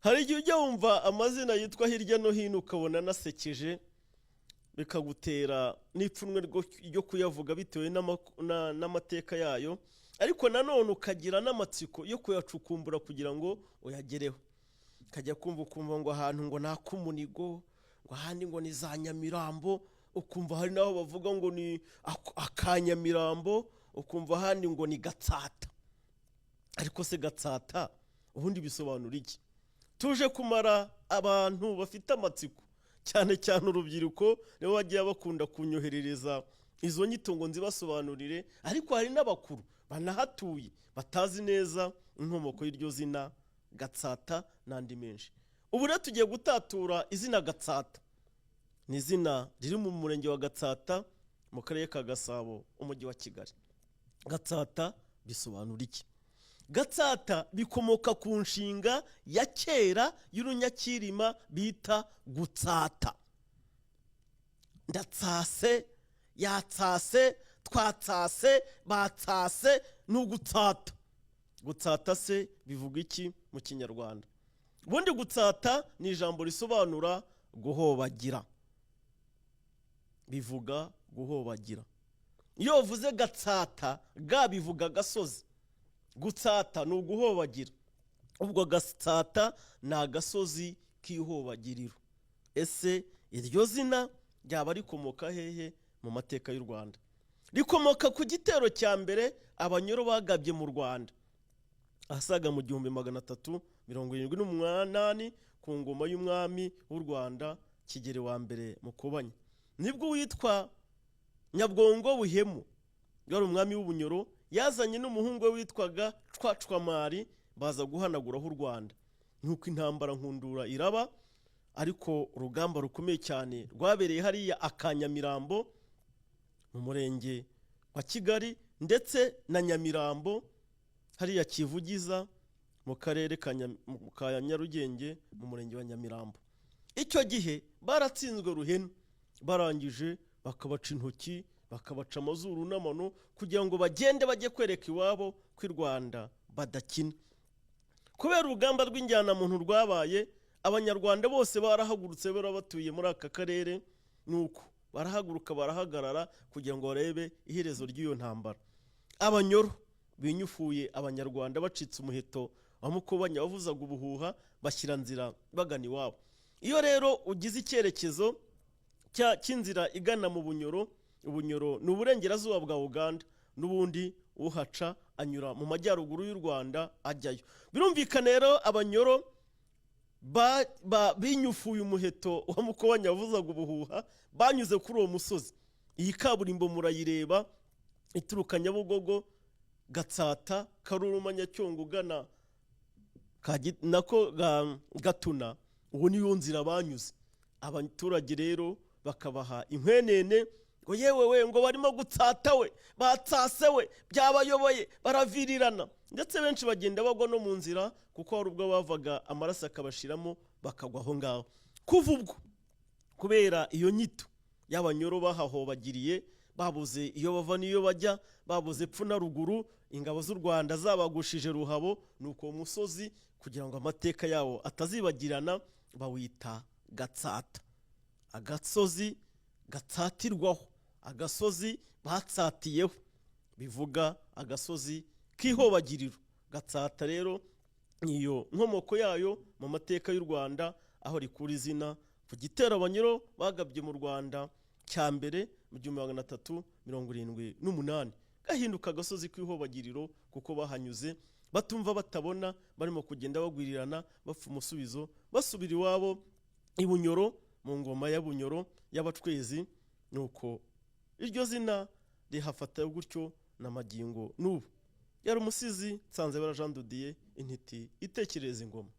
Hari igihe ujya wumva amazina yitwa hirya no hino ukabona anasekeje, bikagutera n'ipfunwe ryo kuyavuga bitewe n'amateka yayo, ariko nanone ukagira n'amatsiko yo kuyacukumbura kugira ngo uyagereho. Ukajya kumva ukumva ngo ahantu ngo ni ak'umunigo, ngo ahandi ngo ni za Nyamirambo, ukumva hari n'aho bavuga ngo ni akanyamirambo, ukumva ahandi ngo ni Gatsata. Ariko se Gatsata ubundi bisobanura iki? Tuje kumara abantu bafite amatsiko, cyane cyane urubyiruko, nibo bagiye bakunda kunyoherereza izo nyito ngo nzibasobanurire, ariko hari n'abakuru banahatuye batazi neza inkomoko y'iryo zina Gatsata n'andi menshi. Ubu rero tugiye gutatura izina Gatsata. Ni izina riri mu murenge wa Gatsata, mu karere ka Gasabo, umujyi wa Kigali. Gatsata bisobanura iki? Gatsata bikomoka ku nshinga ya kera y'urunyakirima bita gutsata. Ndatsase, yatsase, twatsase, batsase, ni ugutsata. Gutsata se bivuga iki mu Kinyarwanda? Ubundi gutsata ni ijambo risobanura guhobagira, bivuga guhobagira. Iyo uvuze Gatsata, ga bivuga agasozi, gutsata ni uguhobagira. Ubwo Gatsata ni agasozi k'ihobagiriro. Ese iryo zina ryaba rikomoka hehe mu mateka y'u Rwanda? Rikomoka ku gitero cya mbere Abanyoro bagabye mu Rwanda ahasaga mu 1378 ku ngoma y'umwami w'u Rwanda Kigeli wa mbere Mukobanya. Nibwo uwitwa Nyabwongo Buhemu, wari umwami w'Ubunyoro, yazanye n'umuhungu we witwaga Cwacwamari, baza guhanaguraho u Rwanda. Nuko intambara nkundura iraba, ariko urugamba rukomeye cyane rwabereye hariya Akanyamirambo mu murenge wa Kigali, ndetse na Nyamirambo hariya Kivugiza mu karere ka Nyarugenge, mu murenge wa Nyamirambo. Icyo gihe baratsinzwe ruhenu, barangije bakabaca intoki, bakabaca amazuru n'amano, kugira ngo bagende bajye kwereka iwabo ko i Rwanda badakina. Kubera urugamba rw'injyanamuntu rwabaye, Abanyarwanda bose barahagurutse, bari batuye muri aka karere, nuko barahaguruka barahagarara kugira ngo barebe iherezo ry'iyo ntambara. Abanyoro binyufuye Abanyarwanda bacitse umuheto wa Mukobanya wavuzaga ubuhuha, bashyira nzira bagana iwabo. Iyo rero ugize icyerekezo cy'inzira igana mu Bunyoro, Ubunyoro ni uburengerazuba bwa Uganda, n'ubundi uhaca anyura mu majyaruguru y'u Rwanda ajyayo. Birumvikana rero, Abanyoro binyufuye umuheto wa Mukobanya wavuzaga ubuhuha, banyuze kuri uwo musozi. Iyi kaburimbo murayireba ituruka Nyabugogo, Gatsata, Karuruma, Nyacyonga, ugana nako Gatuna, uwo niyo nzira banyuze. Abaturage rero bakabaha inkwenene ngo yewe we, ngo barimo gutsata we, batsase we, byabayoboye, baravirirana. Ndetse benshi bagenda bagwa no mu nzira, kuko hari ubwo bavaga amaraso akabashiramo bakagwa aho ngaho. Kuva ubwo, kubera iyo nyito y'Abanyoro bahahobagiriye, babuze iyo bava n'iyo bajya, babuze epfo na ruguru, ingabo z'u Rwanda zabagushije ruhabo, ni uko uwo musozi, kugira ngo amateka yawo atazibagirana, bawita Gatsata, agasozi gatsatirwaho, agasozi batsatiyeho, bivuga agasozi k'ihobagiriro. Gatsata rero niyo nkomoko yayo mu mateka y'u Rwanda, aho rikura izina ku gitero Abanyoro bagabye mu Rwanda cya mbere mu 1378, gahinduka agasozi k'ihobagiriro kuko bahanyuze batumva batabona, barimo kugenda bagwirirana, bapfa umusubizo, basubira iwabo i Bunyoro mu ngoma ya Bunyoro y'Abacwezi. Nuko iryo zina rihafata gutyo na magingo n'ubu. Yari umusizi Nsanzabera Jean Didier, intiti itekereza ingoma.